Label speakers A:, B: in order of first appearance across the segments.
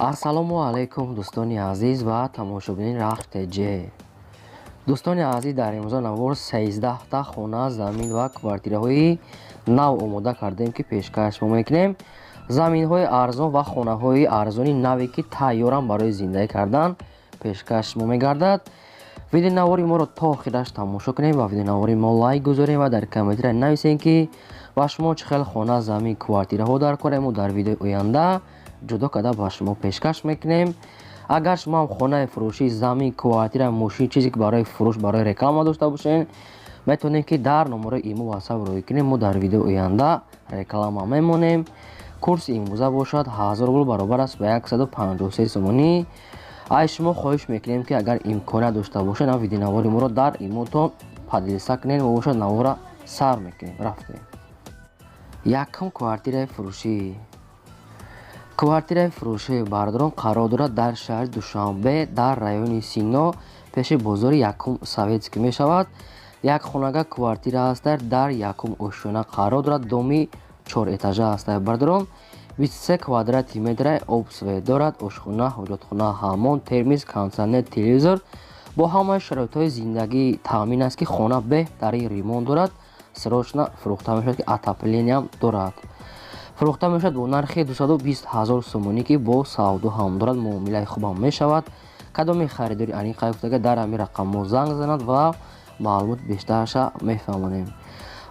A: Ассалому алайкум, дӯстони азиз ва тамошобинони Рахш ТЖ. Дӯстони азиз, дар имрӯза навор 13та хона, замин ва квартираҳои нав омода кардем, ки пешкаш мо мекунем. Заминҳои арзон ва хонаҳои арзони наве, ки тайёрам барои зиндагӣ кардан, пешкаш мо мегардад. Видеонавори моро то охираш тамошо кунем ва видеонавори мо лайк гузорем ва дар комментария нависем, ки ба шумо чӣ хел хона, замин, квартираҳо дар корем. Мо дар видеои оянда ҷудо карда ба шумо пешкаш мекунем. Агар шумо ҳам хонаи фурӯшӣ, замин, квартира, мошин, чизе ки барои фурӯш, барои реклама дошта бошед, метавонем, ки дар номерои имо WhatsApp рӯй кунем. Мо дар видеои оянда реклама мемонем. Курси имрӯза бошад 1000 рубл баробар аст ба 153 сомонӣ. Ай шумо хоҳиш мекунем, ки агар имконият дошта бошед, ам видеонавори моро дар имотон поделиться кунед. Мо бошад навора сар мекунем. Рафтем. Якум квартираи фурӯшӣ. Квартираи фурӯшии, бардорон, қарор дорад дар шаҳри Душанбе, дар райони Сино, пеши бозори якум Советский мешавад. Як хонага квартира ҳаст, дар якум ошёна қарор дорад, доми 4 этажа ҳаст, бардорон. 23 квадрати метра, об, свет дорад, ошхона, ҳоҷатхона, ҳаммом, термиз, кондитсионер, телевизор, бо ҳамаи шароитҳои зиндагӣ таъмин аст, ки хона беҳтарин ремонт дорад. Срочно фурӯхта мешавад, ки отопление ам дорад. Фурӯхта мешавад бо нархи 220 ҳазор сомонӣ, ки бо савдо ҳам дорад, муомилаи хубам мешавад. Кадоми харидори аниқ гуфтага, дар ҳамин рақамҳо занг занад ва маълумот бештарша мефаҳмонем.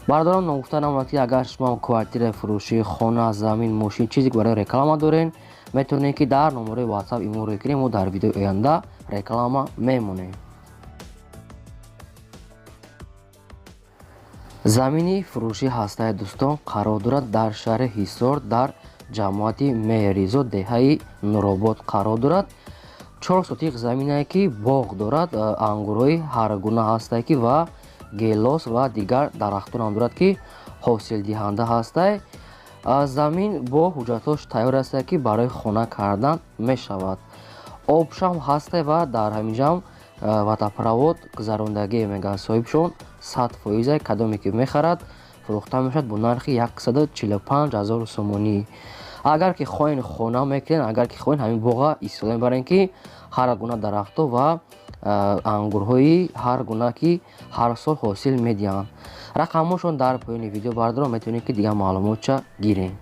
A: Бардорон, ногуфта намонад, ки агар шумо квартираи фурӯшӣ, хона, замин, мошин, чизе ки барои реклама дорен, метавонед, ки дар номерои WhatsApp имо рӯй кунем. Мо дар видеои оянда реклама мемонем. Замини фурӯшӣ ҳастаи, дӯстон, қарор дорад дар шаҳри Ҳисор, дар ҷамоати Меҳризо, деҳаи Нуробод қарор дорад. 4 сотиқ заминае, ки боғ дорад, ангурҳои ҳаргуна ҳастае, ки ва гелос ва дигар дарахтон ҳам дорад, ки ҳосилдиҳанда ҳастай. Замин бо ҳуҷҷатҳош тайёр ҳастае, ки барои хона кардан мешавад. Обшам ҳастай ва дар ҳаминҷам водопровод гузарондагӣ мегардад. Соҳибшон 100%. Кадоме ки мехарад, фурӯхта мешавад бо нархи 145 ҳазор сомонӣ. Агар ки хоҳед, хона мекунед, агар ки хоҳед, ҳамин боға истифода мебарем, ки ҳар гуна дарахтҳо ва ангурҳои ҳар гуна, ки ҳар сол ҳосил медиҳанд. Рақамҳошон дар поёни видео, бардорон, метавонед, ки дигар маълумотча гирем.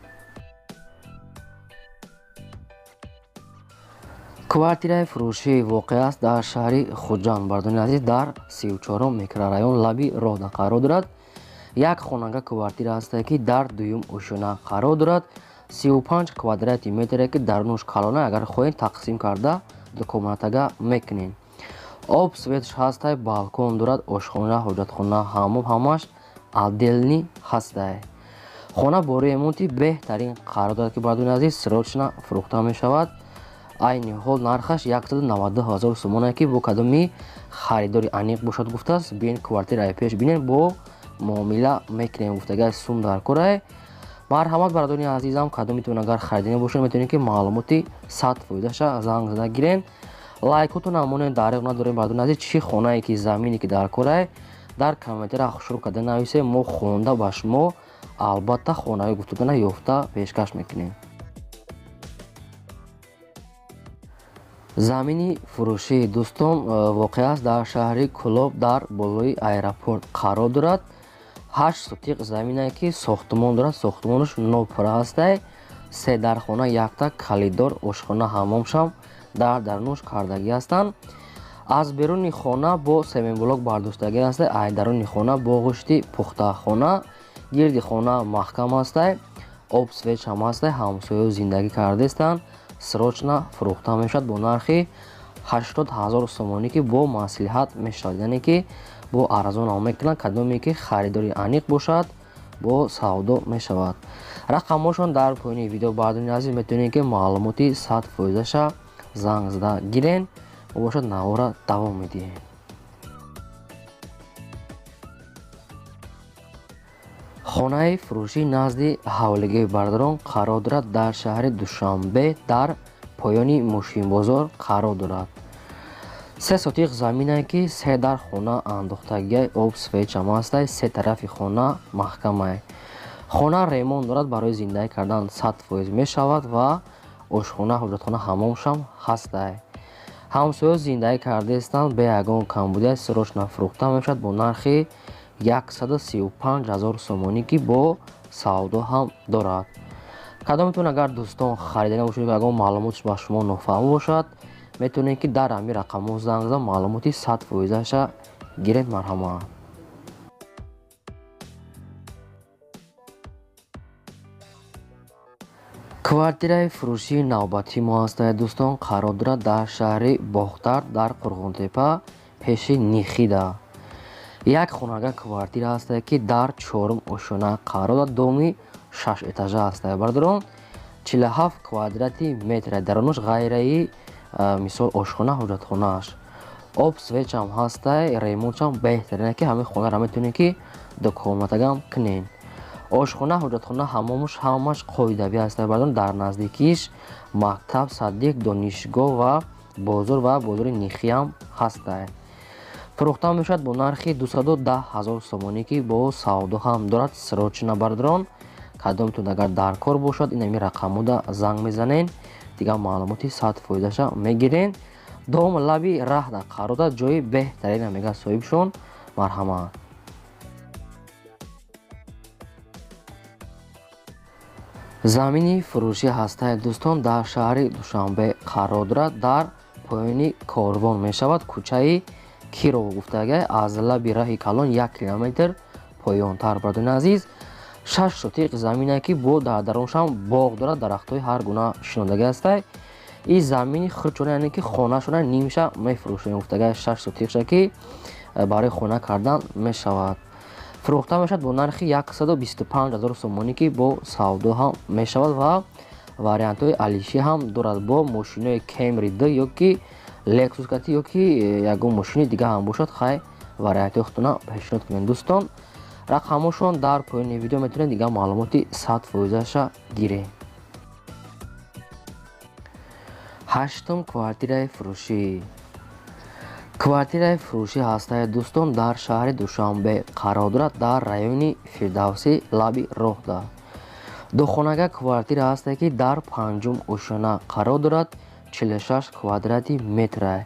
A: Квартираи фурӯшӣ воқеъ аст дар шаҳри Хуҷанд, бардони азиз, дар 34-ум микрорайон, лаби роҳда қарор дорад. Як хонага квартира ҳастае, ки дар дуюм ошёна қарор дорад, 35 квадрати метре, ки дарунаш калона. Агар хоҳед, тақсим карда дукомнатага мекунед. Об, светш ҳастай, балкон дорад, ошхона, ҳоҷатхона, ҳаммом ҳамаш отдельный ҳастай. Хона бо ремонти беҳтарин қарор дорад, ки, бардони азиз, срочно фурӯхта мешавад. Айни ҳол нархаш 192 ҳазор сомоне, ки бо кадоми харидори аниқ бошад, гуфтааст, биён квартираи пеш бинен, бо муомила мекунем гуфтага. Сум дар корае. Марҳамат, бародарони азизам, кадомитон агар харидани бошед, метавонед, ки маълумоти 100%-аша занг зада гирен. Лайкотон амонен дариқ надорем, бародарони азиз. Чӣ хонае ки, замине ки дар корае, дар комментария хушрӯ карда нависем. Мо хонда ба шумо албатта хонаҳои гуфтудана ёфта пешкаш мекунем. Замини фурӯшии, дӯстон, воқеъ аст дар шаҳри Кӯлоб, дар болои аэропорт қарор дорад. 8 сотиқ заминае, ки сохтмон дорад, сохтмонаш нопура ҳастай. Се дархона, якта калидор, ошхона, ҳаммомшам дар дарунаш кардагӣ ҳастанд. Аз беруни хона бо семенблок бардоштагӣ ҳастай, ай даруни хона бо ғушти пухта. Хона гирди хона маҳкам ҳастай, об, свет ҳам ҳастай, ҳамсояҳо зиндагӣ кардаистанд. Срочно фурӯхта мешавад бо нархи 80 ҳазор сомонӣ, ки бо маслиҳат мешавад, яъне ки бо арзон ҳам мекунанд. Кадоме ки харидори аниқ бошад, бо савдо мешавад. Рақамҳошон дар поёни видео, бардони азиз, метавонед, ки маълумоти 100%-аша занг зада гирен. Мо бошад навора давом медиҳем. Хонаи фурӯшӣ назди ҳавлигии, бардорон, қарор дорад дар шаҳри Душанбе, дар поёни мошинбозор қарор дорад. 3 сотиқ заминае, ки се дар хона андохтагиай, об, свет ҳам ҳастай, се тарафи хона маҳкамае. Хона ремонт дорад, барои зиндагӣ кардан 100% мешавад ва Ошхона, ҳоҷатхона, ҳаммомшам ҳастай. Ҳамсоё зиндагӣ кардаистанд бе ягон камбудия. Срочно фурӯхта мешавад бо нархи 135 000 сомонӣ, ки бо савдо ҳам дорад. Кадометон агар, дӯстон, хариданӣ бошед, ягон маълумотш ба шумо нофаҳмо бошад, метавонед, ки дар ҳамин рақамҳо занг зада, маълумоти 100%-аша гиред. Марҳамат. Квартираи фурӯшии навбатии мо ҳастае, дӯстон, қарор дорад дар шаҳри Бохтар, дар Қурғонтепа, пеши Нихида. Як хонага квартира ҳастае, ки дар чорум ошёна қарор дорад, доми шаш этажа ҳастае, бародарон. 47 квадрати метра дарунаш, ғайраи мисол ошхона, ҳоҷатхонааш, об, свет чам ҳастай. Ремонтшам беҳтарина, ки ҳамин хонаро метавонед, ки дукомнатагам кунед. Ошхона, ҳоҷатхона, ҳаммомуш ҳамаш қоидавӣ ҳастад, бародарон. Дар наздикиш мактаб, садик, донишгоҳ ва бозор ва бозори Нихиам ҳастай. Фурӯхта мешавад бо нархи 210 000 сомонӣ, ки бо савдо ҳам дорад. Срочно, бародарон, кадомтон агар дар кор бошад, ин ҳамин рақамҳода занг мезанед, дигар маълумоти 100%-аша мегирен. Дом лаби раҳда қарор дорад, ҷои беҳтарина мегӯяд соҳибшон. Марҳамат. Замини фурӯшӣ ҳастае, дӯстон, дар шаҳри Душанбе қарор дорад, дар поёни Корвон мешавад, кӯчаи Киров гуфтагай, аз лаби раҳи калон 1 километр поёнтар. Бародарони азиз, 6 сотиқ замине, ки бо дар даруншам боғ дорад, дарахтҳои ҳар гуна шинондагӣ ҳастай. Ин замини худшона, яъне ки хонашона нимша мефурӯшем гуфтагай. 6 сотиқша, ки барои хона кардан мешавад. Фурӯхта мешавад бо нархи 125 000 сомонӣ, ки бо савдо ҳам мешавад ва вариантҳои алишӣ ҳам дорад, бо мошинои Кемри д ё ки Лексус кати, ё ки ягон мошини дига ҳам бошад. Хай, вариантҳои худтона пешниҳод кунед, дӯстон. Рақамҳошон дар поёни видео, метавонед дигар маълумоти 100%-аша гиред. Ҳаштум квартираи фурӯшӣ. Квартираи фурӯшӣ ҳастае, дӯстон, дар шаҳри Душанбе қарор дорад, дар райони Фирдавсӣ, лаби роҳда. Духонага квартира ҳастае, ки дар панҷум ошёна қарор дорад, 46 квадрати метра.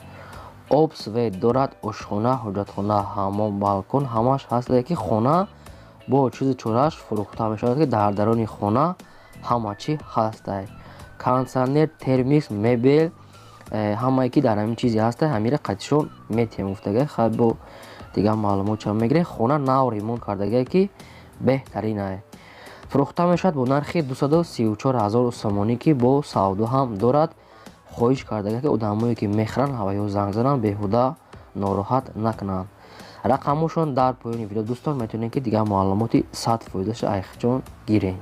A: Об, свет дорад, ошхона, ҳоҷатхона, ҳаммом, балкон ҳамаш ҳастае, ки хона бо чизу чорааш фурӯхта мешавад, ки дар даруни хона ҳама чӣ ҳастай: кондитсионер, термис, мебел, ҳамае ки дар ҳамин чизе ҳастай, ҳамира қатишон метиҳем гуфтагай. Хай, бо дигар маълумотшам мегирем. Хона нав ремонт кардагае, ки беҳтаринае. Фурӯхта мешавад бо нархи 234 000 сомонӣ, ки бо савдо ҳам дорад. Хоҳиш кардага, ки одамое ки мехӯранд, ҳаваё занг зананд, беҳуда нороҳат накунанд. Рақамҳошон дар поёни видео, дӯстон, метавонед, ки дигар маълумоти 100%-аша айхҷон гиред.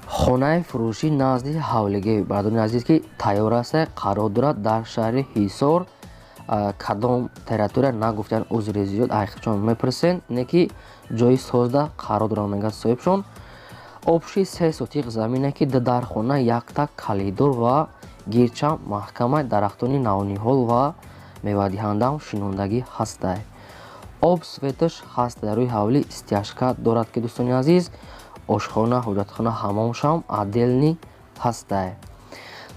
A: Хонаи фурӯшӣ назди ҳавлигӣ, бародарони азиз, ки тайёр аста, қарор дорад дар шаҳри Ҳисор. Кадом территория нагуфтан, узри зиёд, айхчон мепурсен, не ки ҷои созда қарор дорад, мегӯяд соҳибшон. Общий 3 сотиқ замине, ки ду дар хона, якта калидор ва гирчам маҳкама, дарахтони навниҳол ва мевадиҳандаам шинондагӣ ҳастай. Об, свет аш ҳаст, дар рӯи ҳавлӣ стяжка дорад, ки, дӯстони азиз, ошхона, ҳоҷатхона, ҳаммомшам отдельный ҳастай.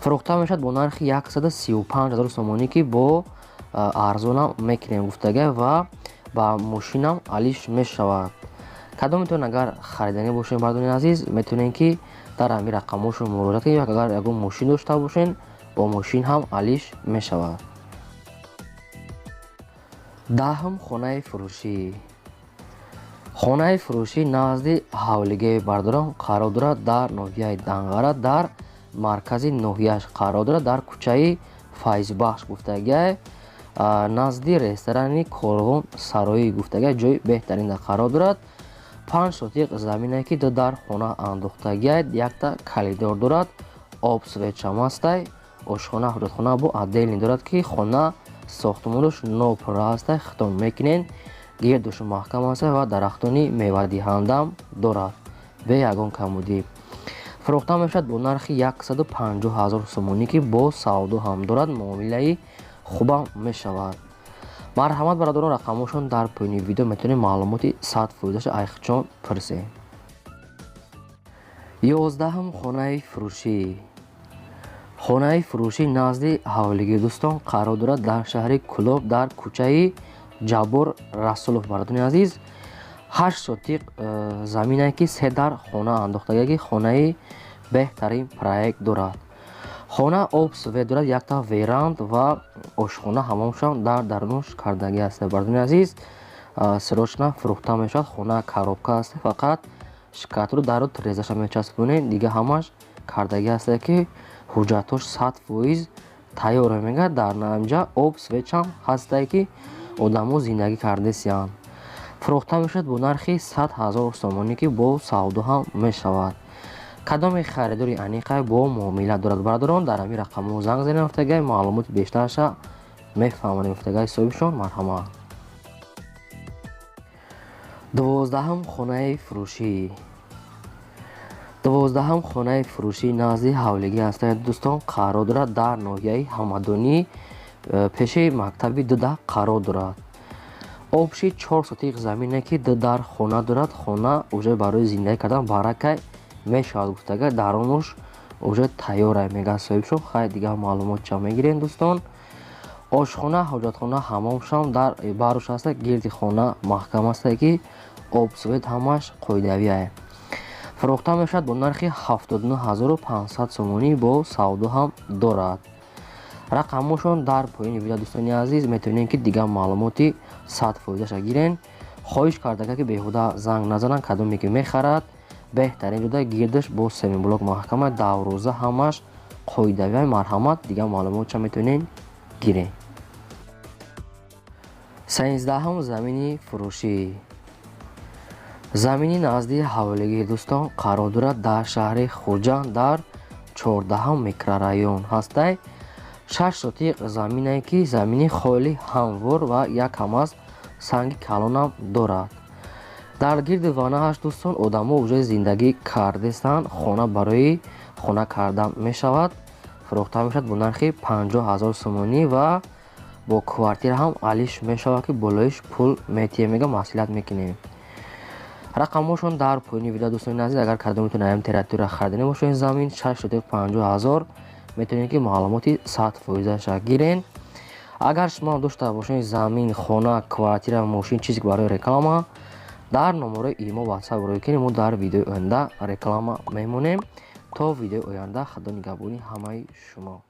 A: Фурӯхта мешавад бо нархи 135 000 сомонӣ, ки бо арзонам мекунем гуфтагай ва ба мошинам алиш мешавад. Кадометон агар хариданӣ бошед, бародарони азиз, метавонед, ки дар ҳамин рақамҳошон муроҷиат кунед. Агар ягон мошин дошта бошед, бо мошин ҳам алиш мешавад. Даҳум хонаи фурӯшӣ. Хонаи фурӯшӣ назди ҳавлигаи, бародарон, қарор дорад дар ноҳияи Данғара, дар маркази ноҳияш қарор дорад, дар кӯчаи Файзбахш гуфтагиай, назди ресторани Корвон сароӣ гуфтагиай, ҷои беҳтаринда қарор дорад. 5 сотиқ замине, ки ду дар хона андохтагиай, якта калидор дорад, об, свет шам ҳастай, ошхона, ҳоҷатхона бо отдельный дорад, ки хона сохтмонаш нопурра ҳастай, хитом мекунед, гирдуш маҳкам ҳастай ва дарахтони мевадиҳандаам дорад бе ягон камбудӣ. Фурӯхта мешавад бо нархи 150 000 сомонӣ, ки бо савдо ҳам дорад, муомилаи хубам мешавад. Марҳамат, бародарон, рақамҳошон дар поёни видео, метавонед маълумоти 100%-аша айхчон пурсед. 11-ум хонаи фурӯшӣ. Хонаи фурӯшӣ назди ҳавлигӣ дӯстон қарор дорад дар шаҳри Кӯлоб, дар кӯчаи Ҷаббор Расулов. Бародарони азиз, 8 сотиқ замине ки се дар хона андохтагӣ, ки хонаи беҳтарин проект дорад. Хона об, свет дорад, якта веранд ва ошхона, ҳамомшам дар дарунаш кардагӣ аст. Бародарони азиз, срочно фурӯхта мешавад. Хона коробка аст, фақат шкатуру дару тирезаша мечаспонед, дига ҳамаш кардагӣ аст, ки ҳуҷҷатҳош 100% тайёр мегардад. Дар наинҷа об, светшам ҳастае, ки одамо зиндагӣ кардесиянд. Фурӯхта мешавад бо нархи 100 000 сомонӣ, ки бо савдо ҳам мешавад. Кадоме харидори аниқай бо муомила дорад, бародарон, дар ҳамин рақамҳо занг занед, гуфтагай, маълумоти бештарша мефаҳмонем, гуфтагай соҳибшон. Марҳамат. 12-ум хонаи фурӯшӣ. 12-ум хонаи фурӯшӣ назди ҳавлигӣ ҳастанд дӯстон, қарор дорад дар ноҳияи Ҳамадонӣ, пеши мактаби дуда қарор дорад. Общий 4 сотиқ замине, ки ду дар хона дорад. Хона уже барои зиндагӣ кардан баракай мешавад, гуфтага, дарунуш уже тайёра, мегӯяд соҳибшон. Хай, дигар маълумотча мегирем дӯстон. Ошхона, ҳоҷатхона, ҳамомшам дар баруш ҳаста, гирди хона маҳкам ҳаста, ки об, свет ҳамаш қоидавие. Фурӯхта мешавад бо нархи 79 500 сомонӣ, бо савдо ҳам дорад. Рақамҳошон дар поёни видео, дӯстони азиз, метавонед, ки дигар маълумоти 100%-аша гирен. Хоҳиш кардага, ки беҳуда занг назананд. Кадоме ки мехарад, беҳтарин ҷода, гирдаш бо семиблок маҳкама, даврӯза ҳамаш қоидавия. Марҳамат, дигар маълумотша метавонед гирен. 13-ум замини фурӯшӣ. Замини назди ҳавлигӣ дӯстон қарор дорад дар шаҳри Хуҷанд, дар 14-ум микрорайон ҳастай. 6 сотиқ замине, ки замини холи ҳамвор ва як кам аз санги калонам дорад. Дар гирди ванааш дӯстон одамо уже зиндагӣ кардестанд. Хона барои хона кардан мешавад. Фурӯхта мешавад бо нархи 50 000 сомонӣ ва бо квартира ҳам алиш мешавад, ки болоиш пул метиҳем, мега, маслиҳат мекунем. Рақамҳошон дар поёни видео, дӯстони азиз. Агар кадометон аям территория хариданӣ бошед, замин 6 сотиқ 50 000, метавонед, ки маълумоти 100%-аша гирен. Агар шумо ҳам дошта бошед замин, хона, квартира, мошин, чизе ки барои реклама, дар номерои имо, ватсап рӯй кунед, мо дар видеои оянда реклама мемонем. То видеои оянда, худо нигаҳбони ҳамаи шумо.